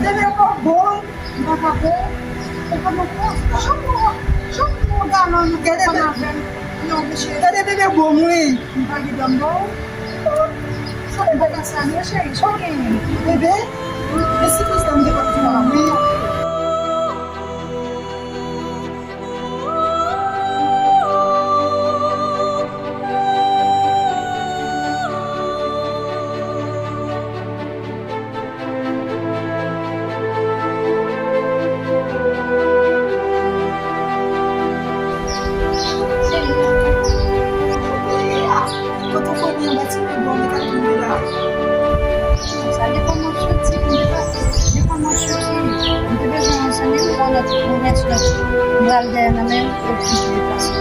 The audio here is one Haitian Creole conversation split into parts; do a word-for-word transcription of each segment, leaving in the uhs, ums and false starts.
Bebe pa bon. Ou pa nan kòz. Jan pou, jan pou yon galon nou te konn avè m. Non, mesye. Gade bebe bon, wi. M pa gen dòm ba w. Sa m pa ka sa, non, cheri. Sa w genyen? Bebe? Men si konsa m te konn fè w, wi. Kote w konnen anba ti pye bò, mwen t ap vin la. Sa depann nan chantiye m te pase. Depann nan chantiye. M te bezwen yon zanmi m, yon lòt, yon rès lòt. M pral dèyè nan men m, epi m te pase.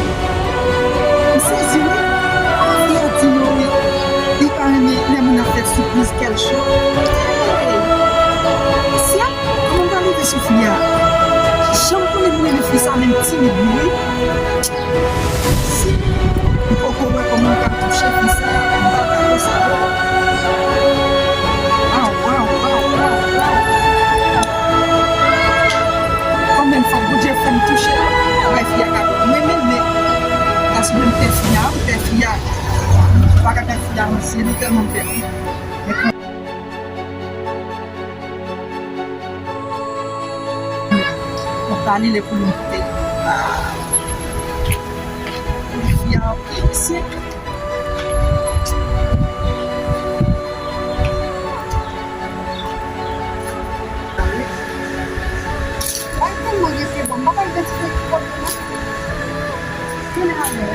M sezi wi. Fi a di non wi. Li pa renmen lè moun ap fè sipriz kè l cho. Hey! Syèl, kòman m pral rive sou fi a? Janm konnen m renmen fi sa, men m timid wi. Si m poko wè kòman m pral touche fi sa, m pa ka wè sa non. Waw, waw, waw, waw, waw. Kanmenm, fòk Bondye fè m touche l. Bay fi a ka wè m renmen l, men paske m pè fi a, m pè fi a. M pa ka pè fi a, non, se li tèlman m pè fi. Mwen pa li lè pou li moute. Ah. Fi a, ok, mesye. Ay, tèlman gen fi bon, m pa ka idantifye ki kote non. Vin avè.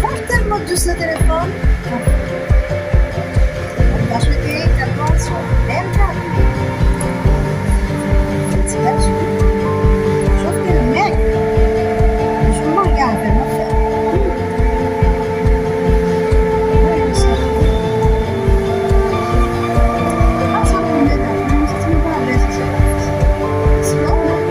Fòm tèlman dous nan telefòn. Mwen ta swete kèl bò sou bèl gade. Ti gason. Sòf ke l mèg. Jou m marye avè l, m ap fè. Wi, m sòf. Ap sa pou mennaj mwen, si m pa lèz, se pa fasil. Sinon, non.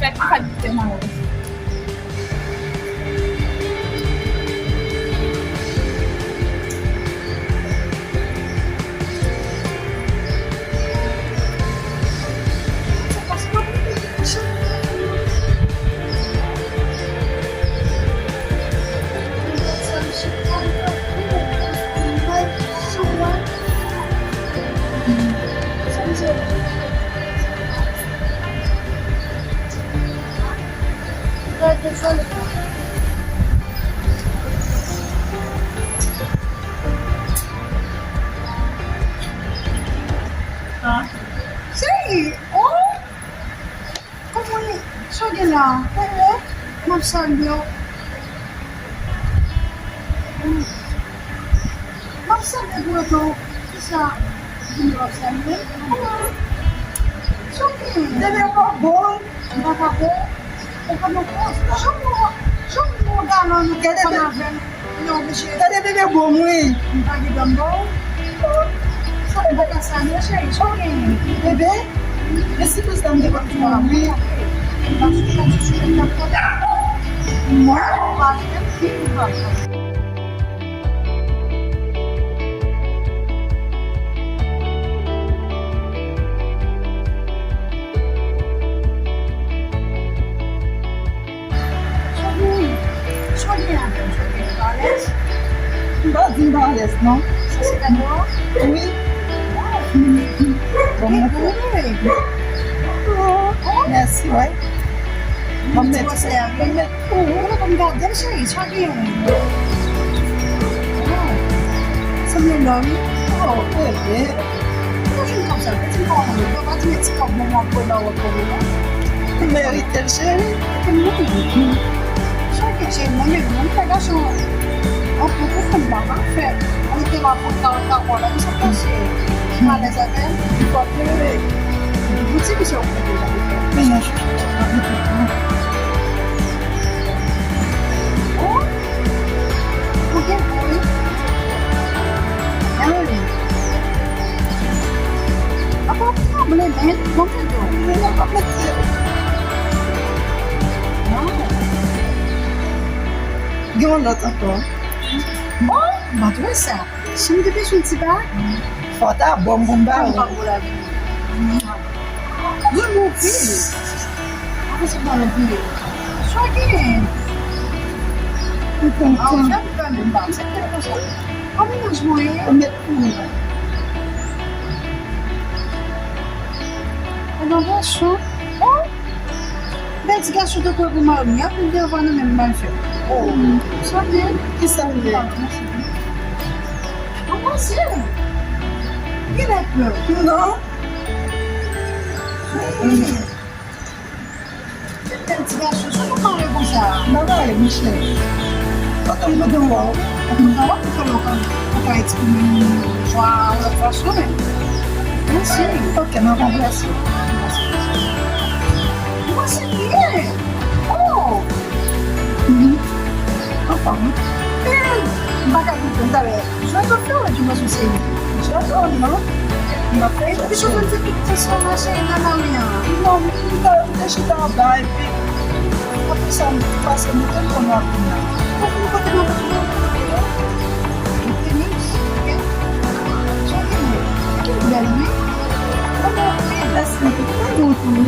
Fèt, fèt, fèt, mwen. Cheri, oh! Kòman li? Sa w gen la? Bebe, m ap salye w. M ap salye w pou reto. Kisa? Vini w ap salye m? Sa w gen? Bebe, w pa bon. M pa ka bon. Ou pa bon. Jan w, jan w galan nou te konn avè m. Non, mesye. Gade bebe bon m wi. M pa gen dòm ba w. Sa m pa ka sa non, cheri. Sa w genyen? Bebe, e si tout sa m te konn fè w wi. M pa sou chak sou chak k ap konn. Mwen, m pa menm fi m pa. Sa w gen? Sa w gen avè m? Sa w gen? Ou pa alèz? M pa di m pa alèz, non. Sa se kado a? Wi. Waw. Bon, mwen fè. Oh, mèsi, wi. Mwen mèt, mwen mèt. Ou konn gade m, cheri, sa w gen? Waw. Sanble lò, wi. Oh, bebe. Ou jwenn kòb sa, piti kòb, papa di men ti kòb mwen ap voye ba w ap voye la. Ou merite l, cheri. Sa w gen, cheri, mwen menm, mwen fè gason an pou pou fanm pa pa fè. Mwen te la pou ta ta wala, mwen sa pase. Malèz avè l, fò plere. Ou ti misye ou kote la. Men non, chouchou. Oh! Ou gen pou wi. Anmwey. Apa w sanble men, bon, fè do. Men non, pa mete. Non. Gen yon lòt ankò. Bon, m pa twouve sa. Si m te bezwen ti bagay. Fò w ta ban m pou m ba ou. Mwen pa pou lavi. Mwen mouvi. Avan se ban mouvi. Sa w gen? Ou kontan? A, ou fè m pè menm pa. Se te konsa. Kòman mennaj mwen ye? Ou met pou mwen. Ou nan gason? Oh! Bèl ti gason tankou w pou mari m, y ap vin devan nou menm mal fè. Oh, sa byen. Kisa l ye? Anmwey, genlè pè. Non. Bèl ti gason, sa w mare konsa? M pa mare, monchè. Kote m kote w wè w? M pa wè kote w wè w ka eksprime m yon jwa yon lòt fason, men. Mèsi. Ok, m ap ranplase w. Mwen se byen. Oh! Anfòm wi. M pa ka konprann talè. Jwa zòt fè w di mwen sou seri. Jwa zòt non. M ap fè epi sou konn se tout ti sou mache nan lari an. Non, m te, m te chita anba epi apre sa m pase moute m konn w ap vin la. Ou konn kote mwen kote mwen. Tenis, ok. Sa w genyen? Ou bèl wi. Mèsi anpil. Mwen tou wi.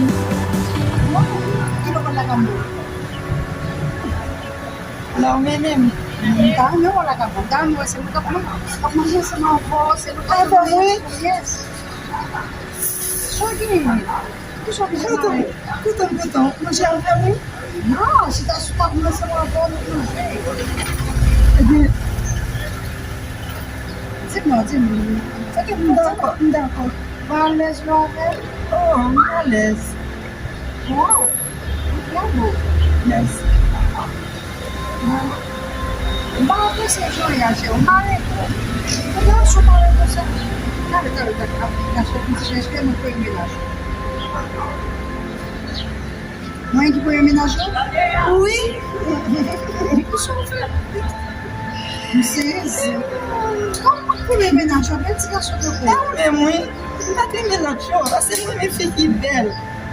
Mwen tou wi. Ki lè w konn lakay mwen? Lè w mennen m. M ta renmen wè w lakay mwen. M ta renmen wè se mwen k ap man-, k ap manje ansanm avè w, se nou k ap fè manje. Yes. Sa w genyen? Kisa w bezwen manje? Kouton, kouton, kouton. Manje avè m wi. Non, chita sou tab mwen ansanm avè w, nou manje. Ebyen, di m non, di m. Sa ke m dakò, m dakò. Ou alèz la avè m? Oh, m alèz. Wow. Bravo. Mèsi. M pa apresye jan w ye a, cheri. Ou mare twòp. Ou gen yon sou mare konsa. Gade, gade, gade. Aplikasyon pou chèche mwen premye mennaj. Mwen ki premye mennaj ou? Wi. Kisa w fè? M sezi. Kòman premye mennaj ou? Bèl ti gason tankou w. Mwen menm wi. M pa t renmen lòt yo. Paske m renmen fi ki bèl.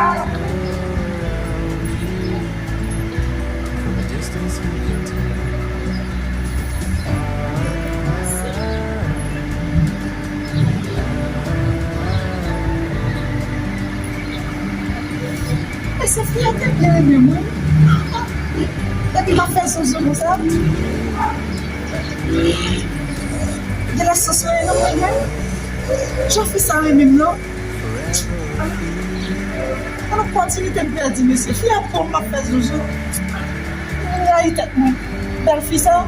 E se fi a te byen renmen mwen. Epi l ap fè zozo konsa. Gen lè sou sonnen nan mwen menm. Jan fi sa renmen m nan. An opòtinite m pèdi, mesye. Fi a pran m, m ap fè zozo. M rayi tèt mwen. Bèl fi sa.